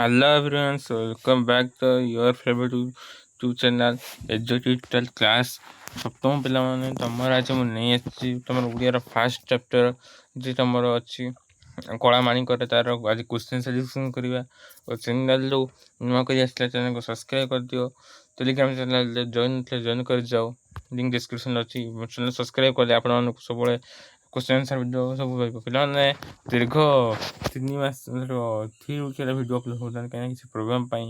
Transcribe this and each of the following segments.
Hello everyone, so welcome back to your favorite YouTube channel Educational Class। ସପ୍ତମ ପିଲାମାନେ, ତମର ଆଜି ମୁଁ ନେଇ ଆସିଛି ତମର ଓଡ଼ିଆର ଫାଷ୍ଟ ଚାପ୍ଟର ଯେ ତମର ଅଛି କଳା ମାଣିକରେ, ତାର ଆଜି କ୍ୱେଶ୍ଚିନ୍ ସଲ୍ୟୁସନ୍ କରିବା। ଓ ଚ୍ୟାନେଲରୁ ନୂଆ କରି ଆସିଲା, ଚ୍ୟାନେଲକୁ ସବସ୍କ୍ରାଇବ୍ କରିଦିଅ। ଟେଲିଗ୍ରାମ ଚ୍ୟାନେଲରେ ଜଏନ୍ ନଥିଲେ ଜଏନ୍ କରିଯାଅ, ଲିଙ୍କ୍ ଡିସ୍କ୍ରିପ୍ସନ୍ରେ ଅଛି। ଚ୍ୟାନେଲ୍ ସବସ୍କ୍ରାଇବ୍ କଲେ ଆପଣମାନଙ୍କୁ ସବୁବେଳେ କ୍ୱେଶ୍ଚିନ୍ ଆନ୍ସର୍ ଭିଡ଼ିଓ ସବୁ ପାଇବ। ପିଲାମାନେ, ଦୀର୍ଘ 3 ମାସ, 3 ୱିକ୍ ହେଲା ଭିଡ଼ିଓ ଅପଲୋଡ଼ ହେଉଥିଲା। କାହିଁକିନା କିଛି ପ୍ରୋବ୍ଲେମ୍ ପାଇଁ,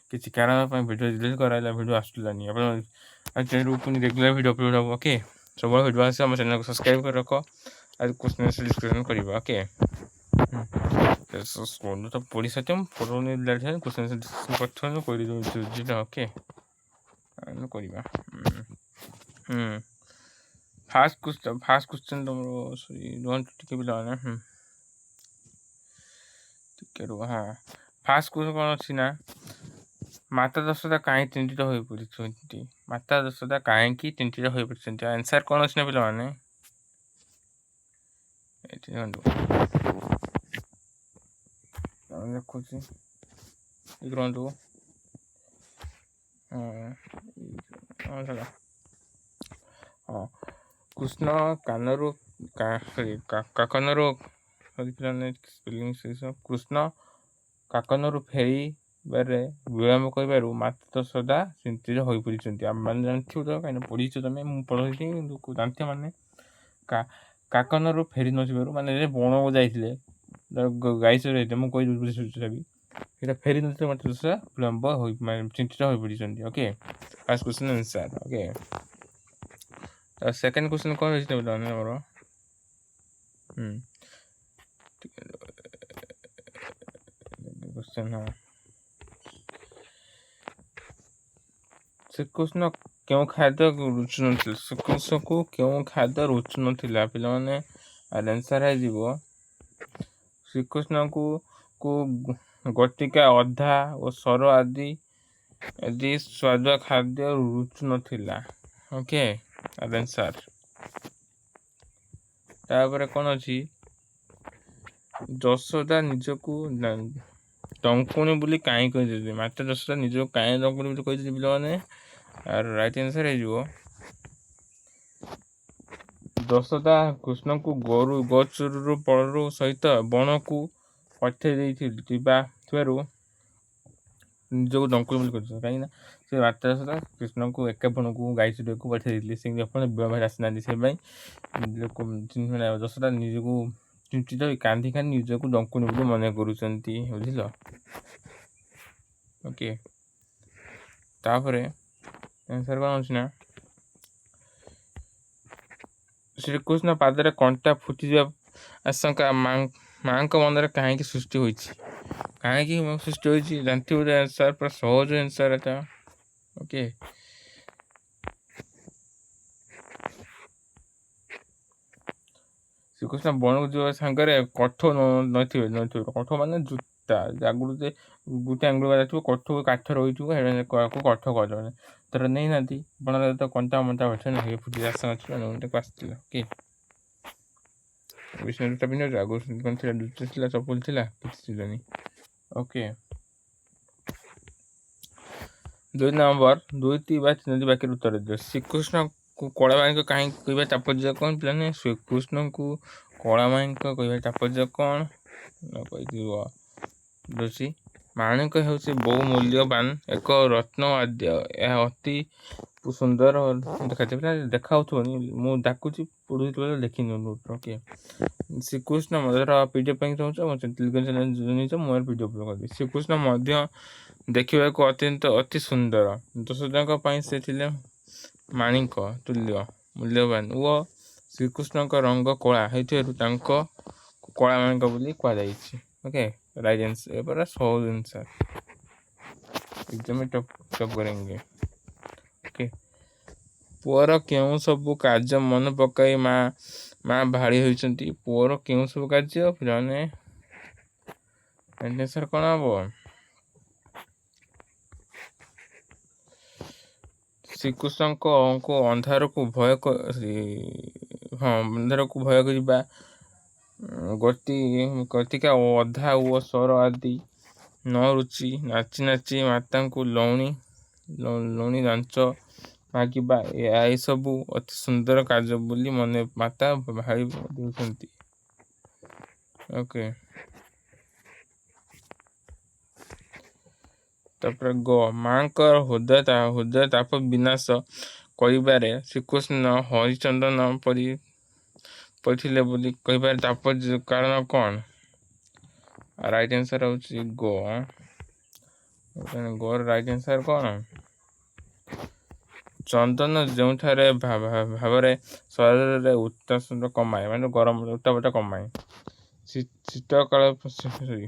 କିଛି କାରଣ ପାଇଁ ଭିଡ଼ିଓ ଡିଲିଟ୍ କରାହେଲା, ଭିଡ଼ିଓ ଆସୁଥିଲାନି। ଆପଣ ଚ୍ୟାନେଲକୁ ପୁଣି ରେଗୁଲାର ଭିଡ଼ିଓ ଅପଲୋଡ଼ ହେବ। ଓକେ, ସବୁବେଳେ ଭିଡ଼ିଓ ଆସିବ, ଆମ ଚ୍ୟାନେଲକୁ ସବସ୍କ୍ରାଇବ୍ କରି ରଖ। ଆଉ କ୍ୱେଶ୍ଚିନ୍ ଆନ୍ସର୍ ଡିସ୍କସନ୍ କରିବା। ଓକେ, ସ୍କୁଲ ତ ପଢ଼ି ସାରିଛ, ମୁଁ ପଢ଼ଉନି। କ୍ୱେଶ୍ଚିନ୍ ଆନ୍ସର୍ ଡିସ୍କସନ୍ କରିଥିବ, କରିଦେଉଛି। ଓକେ, କରିବା। ଫାଷ୍ଟ କ୍ୱେଶ୍ଚନ୍ ତମର, ସରି, ରୁହନ୍ତୁ ଟିକେ ପିଲାମାନେ। ଟିକେ ରୁହ। ହଁ, ଫାଷ୍ଟ କ୍ୱେଶ୍ଚନ୍ କ'ଣ ଅଛି ନା, ମାତା ଯଶୋଦା କାହିଁ ଚିନ୍ତିତ ହୋଇପଡ଼ିଛନ୍ତି? ମାତା ଯଶୋଦା କାହିଁକି ଚିନ୍ତିତ ହୋଇପଡ଼ିଛନ୍ତି? ଆନ୍ସର୍ କ'ଣ ଅଛି ନା ପିଲାମାନେ, ଏଠି ଦେଖନ୍ତୁ, ଦେଖୁଛି, ରୁହନ୍ତୁ। ହଁ ହଁ କୃଷ୍ଣ କାନରୁ, ସରି, କାକନରୁ, ସରି ପିଲାମାନେ, ସ୍ପେଲିଂ। କୃଷ୍ଣ କାକନରୁ ଫେରିବାରେ ବିଳମ୍ବ କରିବାରୁ ମାତା ଯଶୋଦା ଚିନ୍ତିତ ହୋଇପଡ଼ିଛନ୍ତି। ଆମେମାନେ ଜାଣିଥିବ ତ, କାହିଁକିନା ପଢ଼ିଛ ତମେ, ମୁଁ ପଢ଼ିଛି, କିନ୍ତୁ ଜାଣିଥିବ। ମାନେ କାକନରୁ ଫେରି ନଥିବାରୁ, ମାନେ ବଣକୁ ଯାଇଥିଲେ ଗାଈ ଚରାଇଥିଲେ, ମୁଁ କହି ବୁଝୁଛି, ସେଇଟା ଫେରି ନଥିଲେ, ମାତା ଯଶୋଦା ବିଳମ୍ବ ହୋଇ ମାନେ ଚିନ୍ତିତ ହୋଇପଡ଼ିଛନ୍ତି। Okay, first question answer. Okay, ତ ସେକେଣ୍ଡ କ୍ୱେଶ୍ଚନ୍ କ'ଣ ରହିଛି ପିଲାମାନେ ଆମର? କ୍ୱେଶ୍ଚନ୍, ହଁ, ଶ୍ରୀକୃଷ୍ଣ କେଉଁ ଖାଦ୍ୟ ରୁଚୁ ନଥିଲା? ଶ୍ରୀକୃଷ୍ଣକୁ କେଉଁ ଖାଦ୍ୟ ରୁଚୁ ନଥିଲା ପିଲାମାନେ? ଆନ୍ସର୍ ହେଇଯିବ, ଶ୍ରୀକୃଷ୍ଣଙ୍କୁ କୁ ଗଟିକା, ଅଧା ଓ ସର ଆଦି ଆଦି ସ୍ୱାଦୁଆ ଖାଦ୍ୟ ରୁଚୁ ନଥିଲା। Okay, answer. ତାପରେ କ'ଣ ଅଛି? ଯଶୋଦା ନିଜକୁ ଡଙ୍କୁଣୀ ବୋଲି କାହିଁ କହିଛନ୍ତି? ମାତା ଯଶୋଦା ନିଜକୁ କାହିଁ ଡଙ୍କୁଣୀ ବୋଲି କହିଛନ୍ତି ପିଲାମାନେ? ଆର ରାଇଟ୍ ଆନ୍ସର୍ ହେଇଯିବ, ଯଶୋଦା କୃଷ୍ଣଙ୍କୁ ଗୋରୁ ଗୋଚରରୁ ପଳରୁ ସହିତ ବଣକୁ ପଠେଇ ଦେଇଥିବା ଥିବାରୁ ନିଜକୁ ଡଙ୍କୁଣୀ ବୋଲି କହିଛନ୍ତି। କାହିଁକିନା ସେ ମାତା ଯଶୋଦା କୃଷ୍ଣଙ୍କୁ ଏକା ବଣକୁ ଗାଈ ଚରେଇବାକୁ ପଠେଇ ଦେଇଥିଲେ। ସେ ଆପଣ ବିଳମ୍ବରେ ଆସିନାହାନ୍ତି, ସେଥିପାଇଁ ଲୋକ ମାନେ ଯଶୋଦା ନିଜକୁ ଚିନ୍ତିତ ହୋଇ କାନ୍ଦି କାନ୍ଦି ନିଜକୁ ଡଙ୍କୁଣୀ ବୋଲି ମନେ କରୁଛନ୍ତି, ବୁଝିଲ? ଓକେ, ତାପରେ ଆନ୍ସର୍ କ'ଣ ଅଛି ନା, ଶ୍ରୀକୃଷ୍ଣ ପାଦରେ କଣ୍ଟା ଫୁଟିଯିବା ଆଶଙ୍କା ମାଙ୍କ ମନରେ କାହିଁକି ସୃଷ୍ଟି ହୋଇଛି? କାହିଁକି ସୃଷ୍ଟି ହୋଇଛି ଜାଣିଥିବ ଆନ୍ସର୍, ପୁରା ସହଜ ଆନ୍ସର୍ ଏଟା। ଓକେ, ଶ୍ରୀକୃଷ୍ଣ ବଣକୁ ଯିବା ସାଙ୍ଗରେ କଠଉ ନଥିବେ ନଥିବେ। କଠଉ ମାନେ ଜୁତା। ଆଗରୁ ଯେ ଗୋଟେ ଆଙ୍ଗୁଳି ଥିବ, କଠଉ କାଠ ରହିଥିବ, ସେଇଟାକୁ କଠଉ କୁହାଯାଏ। ତାର ନେଇନାହାନ୍ତି ବଣରେ ତ କଣ୍ଟା ମଣ୍ଟା ଅଛି ନା, ଫୁଟିବା ଆଶଙ୍କା ଅଛି, ଆସିଥିଲା। ଓକେ, ବିଷ୍ଣୁ ଜୁତା ପିନ୍ଧୁଛୁ, ଆଗରୁ କ'ଣ ଥିଲା? ଜୁତା ଥିଲା, ଚପଲ ଥିଲା, କିଛି ଥିଲାନି। ଓକେ, 2 ନମ୍ବର, ଦୁଇଟି ବା ତିନୋଟି ବାକ୍ୟର ଉତ୍ତର ଦିଅ। ଶ୍ରୀକୃଷ୍ଣଙ୍କୁ କଳାମାଣିକ କାହିଁକି କହିବା ତାତ୍ପର୍ଯ୍ୟ କ'ଣ ପିଲାମାନେ? ଶ୍ରୀକୃଷ୍ଣଙ୍କୁ କଳାମାଣିକ କହିବା ତାତ୍ପର୍ଯ୍ୟ କ'ଣ କହିଥିବ ଦୋଷୀ। ମାଣିକ ହେଉଛି ବହୁ ମୂଲ୍ୟବାନ ଏକ ରତ୍ନ ଆଦ୍ୟ। ଏହା ଅତି ସୁନ୍ଦର ଦେଖାଯାଏ। ଦେଖାଉଥିବନି, ମୁଁ ଡାକୁଛି, ପଢ଼ୁଥିବା ଲେଖି ନିଅନ୍ତୁ। ଓକେ, ଶ୍ରୀକୃଷ୍ଣ ଧର ପିଡିଏଫ୍ ପାଇଁ ଚାହୁଁଛ, ମୋ ଟେଲିଗ୍ରାମ ଚ୍ୟାନେଲ୍ ଜଏନ୍, ମୁଁ ପିଡିଏଫ୍ ଅପଲୋଡ଼ କରିବି। ଶ୍ରୀକୃଷ୍ଣ ମଧ୍ୟ ଦେଖିବାକୁ ଅତ୍ୟନ୍ତ ଅତି ସୁନ୍ଦର। ଯଶୋଦାଙ୍କ ପାଇଁ ସେ ଥିଲେ ମାଣିକ ତୁଲ୍ୟ ମୂଲ୍ୟବାନ ଓ ଶ୍ରୀକୃଷ୍ଣଙ୍କ ରଙ୍ଗ କଳା ହେଇଥିବାରୁ ତାଙ୍କ କଳା ମାଣିକ ବୋଲି କୁହାଯାଇଛି। Okay, right answer. ଏ ପୁରା ସହଜ ଆନ୍ସର୍, ଏକ୍ଜାମ ଟପ୍ ଟପ୍ କରେंगे। ଓକେ, ପୁଅର କେଉଁ ସବୁ କାର୍ଯ୍ୟ ମନେ ପକାଇ ମା ଭାଳି ହୋଇଛନ୍ତି? ପୁଅର କେଉଁ ସବୁ କାର୍ଯ୍ୟ ପିଲାମାନେ? ଆନ୍ସର୍ କ'ଣ ହବ? ଶ୍ରୀକୃଷ୍ଣଙ୍କୁ ଅନ୍ଧାରକୁ ଭୟ, ହଁ, ଅନ୍ଧାରକୁ ଭୟ କରିବା, ଗତି ଗତିକା ଓ ଅଧା ଓ ସ୍ୱର ଆଦି ନ ରୁଚି ନାଚି ନାଚି ମାତାଙ୍କୁ ଲଉଣୀ ଲୁଣି ଲାଞ୍ଚ ମାଗିବା, ଏସବୁ ଅତି ସୁନ୍ଦର କାର୍ଯ୍ୟ ବୋଲି ମନେ ମାତା ଭାବି ଦେଉଛନ୍ତି। ଓକେ, ତାପରେ ଗ, ମାଙ୍କର ହୃଦୟ ତାପ ବିନାଶ କରିବାରେ ଶ୍ରୀକୃଷ୍ଣ ହରିଚନ୍ଦନ ପରି ପଡ଼ିଥିଲେ ବୋଲି କହିବାରେ ତାତ୍ପର୍ଯ୍ୟ କାରଣ କ'ଣ? ରାଇଟ୍ ଆନ୍ସର୍ ହେଉଛି ଗ। ଗର ରାଇଟ୍ ଆନ୍ସର୍ କ'ଣ? ଚନ୍ଦନ ଯେଉଁଠାରେ ଭାବରେ ଶରୀରରେ ଉତ୍ତାପ କମାଏ, ମାନେ ଗରମ ଉତ୍ତାପଟା କମାଏ, ଶୀତକାଳ ସରି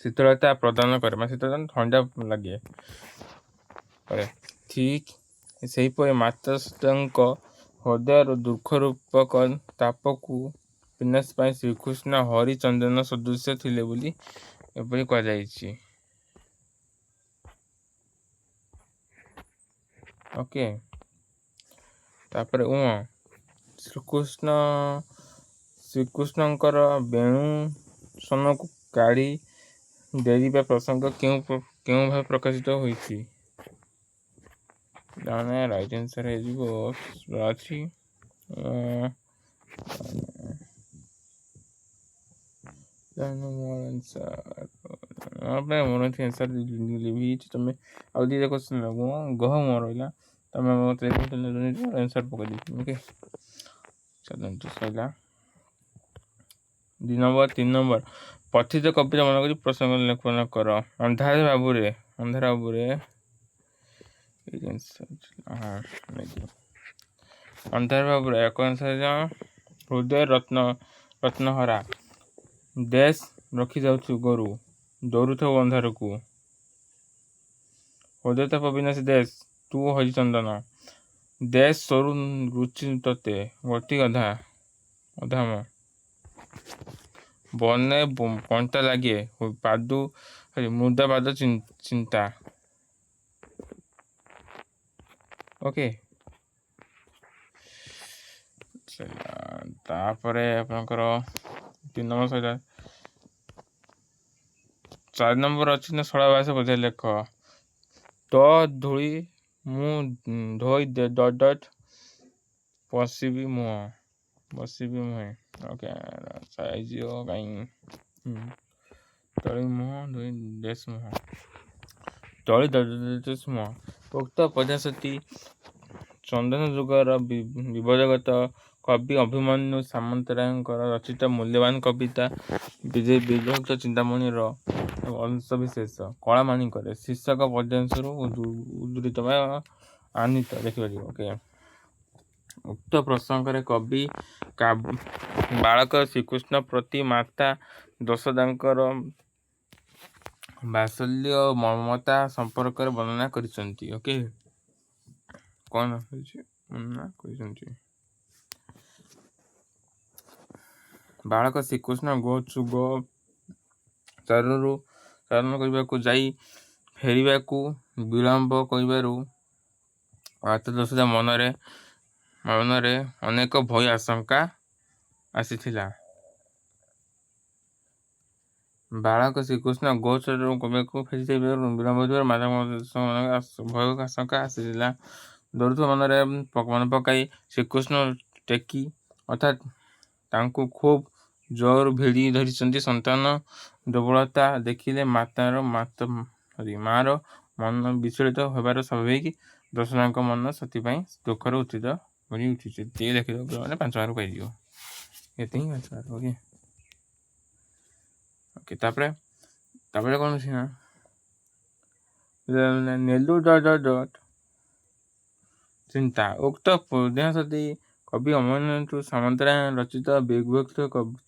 ଶୀତଳତା ପ୍ରଦାନ କରେ, ମାନେ ଶୀତଳ ଥଣ୍ଡା ଲାଗେ କରେ। ଠିକ୍ ସେହିପରି ମାତା ସୀତାଙ୍କ ହୃଦୟର ଦୁଃଖ ରୂପକ ତାପକୁ ବିନାଶ ପାଇଁ ଶ୍ରୀକୃଷ୍ଣ ହରିଚନ୍ଦନ ସଦୃଶ ଥିଲେ ବୋଲି ଏପରି କୁହାଯାଇଛି। ଓକେ, ତାପରେ ଉଁ, ଶ୍ରୀକୃଷ୍ଣଙ୍କର ବେଣୁସନକୁ କାଢ଼ି ଡେରିବା ପ୍ରସଙ୍ଗ କେଉଁ କେଉଁ ଭାବେ ପ୍ରକାଶିତ ହୋଇଛି? ମାନେ ରାଇଟ୍ ଆନ୍ସର୍ ହେଇଯିବ ଅଛି ମୋର ଆନ୍ସର୍, ମୋର ଆନ୍ସର୍ ଲିଭିଯାଇଛି। ତମେ ଆଉ ଦୁଇଟା କ୍ୱେଶ୍ଚନ୍ ଗହ ମୋର ରହିଲା, ତମେ ମୋତେ ଆନ୍ସର୍ ପକାଇ ଦେଇଥିବ। ଓକେ, ଚାଲନ୍ତୁ, ସରିଲା 2 ନମ୍ବର। 3 ନମ୍ବର, ପଠିତ କବିତା ମନେ କରି ପ୍ରସଙ୍ଗ ଲେଖନ କର। ଅନ୍ଧାର ବାବୁରେ, ଅନ୍ଧାର ବାବୁରେ, ହଁ, ଅନ୍ଧାର ବାବୁରେ ଏକ ଆନ୍ସର୍। ହୃଦୟ ରତ୍ନ ରତ୍ନହରା ଦେଶ ରଖିଯାଉଛୁ ଗୋରୁ ଦୌଡ଼ୁଥାଉ ଅନ୍ଧାରକୁ, ହୃଦୟ ତାପ ବିନାଶୀ ଦେଶ ତୁ ହରିଚନ୍ଦନ, ଦେଶ ସରୁ ରୁଚି ତତେ ଗତି ଅଧା ଅଧାମ, ବନେ କଣ୍ଟା ଲାଗେ ପାଦୁ ମୃଦା ପାଦ ଚିନ୍ତା। ଓକେ, ତାପରେ ଆପଣଙ୍କର 3 ନମ୍ବର ସରିଲା। 4 ନମ୍ବର ଅଛି ନା ସରଳ ଭାଷା ବୁଝାଇ ଲେଖ। ତ ଧୂଳି ମୁଁ ଧୋଇ ଡଟ୍ ଡଟ୍ ପଶିବି ମୁହଁ ବସିବି ମୁହେଁ। ଓକେ, ସାଇଯିବ କାଇଁ? ତଳି ମୁହଁ ଧୋଇ ଦେଶ ମୁହଁ ତଳି ଦେଶ ମୁହଁ। ଉକ୍ତ ପଦ୍ୟାଂଶଟି ଚନ୍ଦନ ଯୁଗର ବିବଦଗତ କବି ଅଭିମନ୍ୟୁ ସାମନ୍ତରାୟଙ୍କର ରଚିତ ମୂଲ୍ୟବାନ କବିତା ବିଦଗ୍ଧ ଚିନ୍ତାମଣିର ଅଂଶବିଶେଷ କଳାମାଣିକରେ ଶୀର୍ଷକ ପଦ୍ୟାଂଶରୁ ଉଦ୍ଧୃତ ବା ଆନୀତ ଦେଖିପାରିବ। ଓକେ, ଉକ୍ତ ପ୍ରସଙ୍ଗରେ କବି ବାଳକ ଶ୍ରୀକୃଷ୍ଣ ପ୍ରତି ମାତା ଯଶୋଦାଙ୍କର ବାତ୍ସଲ୍ୟ ଓ ମମତା ସମ୍ପର୍କରେ ବର୍ଣ୍ଣନା କରିଛନ୍ତି। ଓକେ, କ'ଣ ହେଇଛି ବର୍ଣ୍ଣନା କରିଛନ୍ତି? ବାଳକ ଶ୍ରୀକୃଷ୍ଣ ଗୋ ଚାରରୁ ଚାରଣ କରିବାକୁ ଯାଇ ଫେରିବାକୁ ବିଳମ୍ବ କରିବାରୁ ମାତା ଯଶୋଦା ମନରେ ଅନେକ ଭୟ ଆଶଙ୍କା ଆସିଥିଲା। ବାଳକ ଶ୍ରୀକୃଷ୍ଣ ଗୋଚର କରିବାକୁ ଫେରିଥିବାରୁ ବିଳମ୍ବ ହୋଇଥିବାରୁ ମାତା ଭୟ ଆଶଙ୍କା ଆସିଥିଲା। ଡରୁଥିବା ମନରେ ମନେ ପକାଇ ଶ୍ରୀକୃଷ୍ଣ ଟେକି ଅର୍ଥାତ୍ ତାଙ୍କୁ ଖୁବ୍ ଜୋର ଭିଡ଼ି ଧରିଛନ୍ତି। ସନ୍ତାନ ଦୁର୍ବଳତା ଦେଖିଲେ ମାତାର ମାର ମନ ବିଚଳିତ ହେବାର ସ୍ୱାଭାବିକ। ଯଶୋଦାଙ୍କ ମନ ସେଥିପାଇଁ ଦୁଃଖରେ ଉତ୍ଥିତ ଭରି ଉଠିଛି। ଏତିକି ଲେଖିଦେବ ମାନେ 5 ମାର୍କ ପାଇଯିବ। ଏତିକି ହିଁ 5 ମାର୍କ। ଓକେ ଓକେ, ତାପରେ କ'ଣ ଅଛି ନା ନେଲୁ ଡଟ୍ ଡଟ୍ ଡଟ୍ ଚିନ୍ତା। ଉକ୍ତ ପଦ୍ୟାଂଶଟି କବି ଅଭିମନ୍ୟୁ ସାମନ୍ତରାୟ ରଚିତ ବିଭକ୍ତ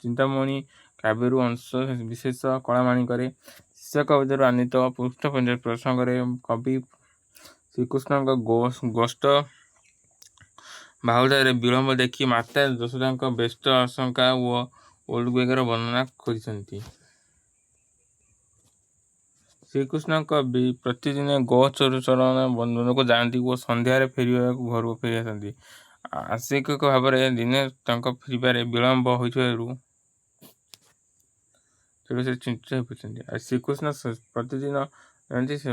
ଚିନ୍ତାମଣି କାବ୍ୟରୁ ଅଂଶ ବିଶେଷ କଳାମାଣିକରେ ଶୀର୍ଷକ କବିତାରୁ ଆନୀତ। ଉକ୍ତ ପ୍ରସଙ୍ଗରେ କବି ଶ୍ରୀକୃଷ୍ଣଙ୍କ ଗୋଷ୍ଠ ବାହୁଡ଼ାରେ ବିଳମ୍ବ ଦେଖି ମାତା ଯଶୋଦାଙ୍କ ବ୍ୟସ୍ତ ଆଶଙ୍କା ଓ ଉଦବେଗର ବର୍ଣ୍ଣନା କରିଛନ୍ତି। ଶ୍ରୀକୃଷ୍ଣଙ୍କ ପ୍ରତିଦିନ ଗୋଚରଣ ବନକୁ ଯାଆନ୍ତି ଓ ସନ୍ଧ୍ୟାରେ ଫେରିବାକୁ ଘରକୁ ଫେରି ଆସନ୍ତି। ଆଂଶିକ ଭାବରେ ଦିନେ ତାଙ୍କ ଫେରିବାରେ ବିଳମ୍ବ ହୋଇଥିବାରୁ ତେଣୁ ସେ ଚିନ୍ତିତ ହୋଇପଡ଼ିଛନ୍ତି। ଆଉ ଶ୍ରୀକୃଷ୍ଣ ପ୍ରତିଦିନ ଯାଆନ୍ତି, ସେ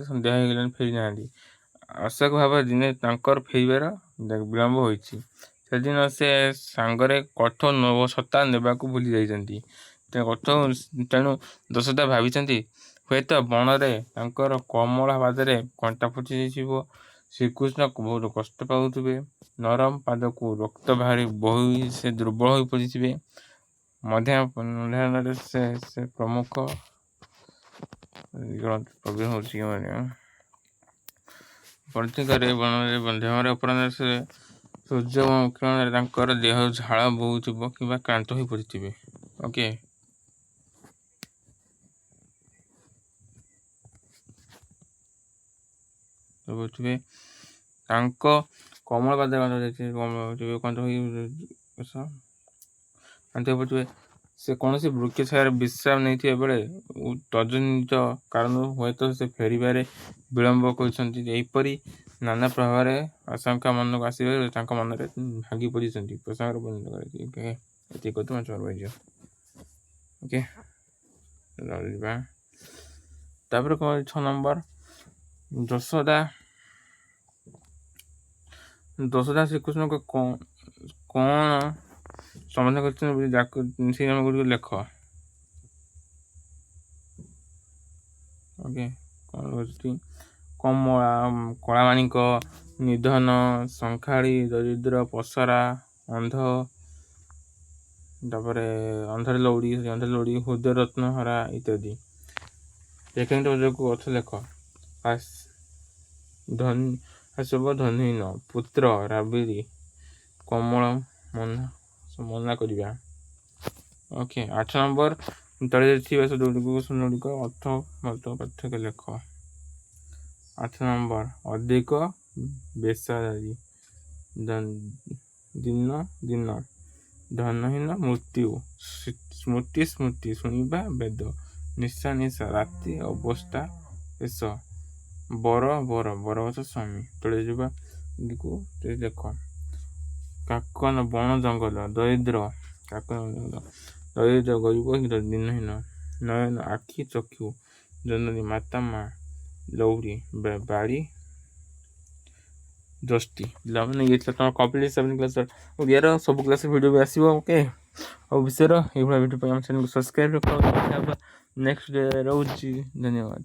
ସନ୍ଧ୍ୟା ହେଇଗଲାଣି, ଫେରି ନାହାନ୍ତି। ଅଶୋକ ଭାବରେ ଦିନେ ତାଙ୍କର ଫେରିବାର ବିଳମ୍ବ ହୋଇଛି। ସେଦିନ ସେ ସାଙ୍ଗରେ କଠଉ ଛତା ନେବାକୁ ଭୁଲି ଯାଇଛନ୍ତି। ତେଣୁ ଯଶୋଦା ଭାବିଛନ୍ତି, ହୁଏତ ବଣରେ ତାଙ୍କର କୋମଳ ପାଦରେ କଣ୍ଟା ଫୁଟି ଯାଇଥିବ। ଶ୍ରୀକୃଷ୍ଣ ବହୁତ କଷ୍ଟ ପାଉଥିବେ। ନରମ ପାଦକୁ ରକ୍ତ ବାହାରି ବୋହି ସେ ଦୁର୍ବଳ ହୋଇ ପଡ଼ିଥିବେ। ମଧ୍ୟାହ୍ନରେ ସେ ସେ ପ୍ରମୁଖ ପ୍ରୋବ୍ଲେମ୍ ହେଉଛି। ପ୍ରତିକରେ ବଣରେ ମଧ୍ୟାହ୍ନରେ ଅପରାହ୍ନରେ ସେ ସୂର୍ଯ୍ୟ କିରଣରେ ତାଙ୍କର ଦେହ ଝାଳ ବୋହୁଥିବ କିମ୍ବା କ୍ଳାନ୍ତ ହୋଇ ପଡ଼ିଥିବେ। ଓକେ, ବୋହୁଥିବେ ତାଙ୍କ କୋମଳ ପାଦରେ କ୍ଳାନ୍ତ ହୋଇ କ୍ଳାନ୍ତ ହୋଇ ପଡ଼ିଥିବେ। ସେ କୌଣସି ବୃକ୍ଷ ଛାୟାରେ ବିଶ୍ରାମ ନେଇଥିବା ବେଳେ ତଜନିତ କାରଣରୁ ହୁଏତ ସେ ଫେରିବାରେ ବିଳମ୍ବ କରିଛନ୍ତି। ଏହିପରି ନାନା ପ୍ରଭାବରେ ଆଶଙ୍କା ମନକୁ ଆସିବାରୁ ତାଙ୍କ ମନରେ ଭାଙ୍ଗି ପଡ଼ିଛନ୍ତି। ପ୍ରସଙ୍ଗରେ ବର୍ଣ୍ଣିତ କରାଯାଇଛି। ଓକେ, ଏତିକି କଥା ହେଇଯିବ। ଓକେ, ଯିବା ତାପରେ କ'ଣ? 6 ନମ୍ବର, ଯଶୋଦା ଯଶୋଦା ଶ୍ରୀକୃଷ୍ଣଙ୍କ କ'ଣ ସମ୍ବୋଧନ କରିଛନ୍ତି ବୋଲି ସେଇ ନାମ ଗୁଡ଼ିକୁ ଲେଖ। ଓକେ, କ'ଣ ଅଛି? କମଳା, କଳାମାଣିକ, ନିଧନ, ଶଙ୍ଖାଳି, ଦରିଦ୍ର, ପସରା, ଅନ୍ଧ, ତାପରେ ଅନ୍ଧରେ ଲଉଡ଼ି, ଅନ୍ଧରେ ଲଉଡ଼ି, ହୃଦୟ ରତ୍ନହରା ଇତ୍ୟାଦି। ରେଖାଙ୍କିତ ପଦକୁ ଅର୍ଥ ଲେଖ। ଧନୀ ସବୁ ଧନୀହୀନ, ପୁତ୍ର, ରାବିଡ଼ି, କମଳ, ମନା ମନା କରିବା। ଓକେ, 8 ନମ୍ବର, ତଳେ ଥିବା ଶବ୍ଦ ଗୁଡ଼ିକ ଅର୍ଥ ମତ ପାର୍ଥକ୍ୟ ଲେଖ। 8 ନମ୍ବର, ଅଧିକ ବେସାରୀ, ଦିନ ଦିନ, ଧନହୀନ, ମୃତ୍ୟୁ, ସ୍ମୃତି ସ୍ମୃତି, ଶୁଣିବା, ବେଦ, ନିଶା ନିଶା, ରାତି, ଅବସ୍ଥା, ଶେଷ, ବର ବର, ବରଗଛ, ସ୍ୱାମୀ। ତଳେ ଯିବା ଗୁଡ଼ିକୁ ଦେଖ। କାକନ, ବଣ ଜଙ୍ଗଲ, ଦରିଦ୍ର, କାକନ ଜଙ୍ଗଲ, ଦରିଦ୍ର, ଗରିବ, ଦିନହୀନ, ନୟନ, ଆଖି, ଚକ୍ଷୁ, ଜନନୀ, ମାତା, ମା, ଲଉଡ଼ି, ବାଡ଼ି, ଯଷ୍ଟି। ପିଲାମାନେ, ଇଏ ଥିଲା ତୁମର କମ୍ପ୍ଲିଟ୍ 7 କ୍ଲାସ୍ ଓଡ଼ିଆର। ସବୁ କ୍ଲାସ୍ ଭିଡ଼ିଓ ବି ଆସିବ। ଓକେ, ଆଉ ବିଷୟର ଏଇଭଳିଆ ଭିଡ଼ିଓ ପାଇଁ ଆମ ଚ୍ୟାନେଲକୁ ସବସ୍କ୍ରାଇବ୍ କର। ନେକ୍ସଟ ରହୁଛି, ଧନ୍ୟବାଦ।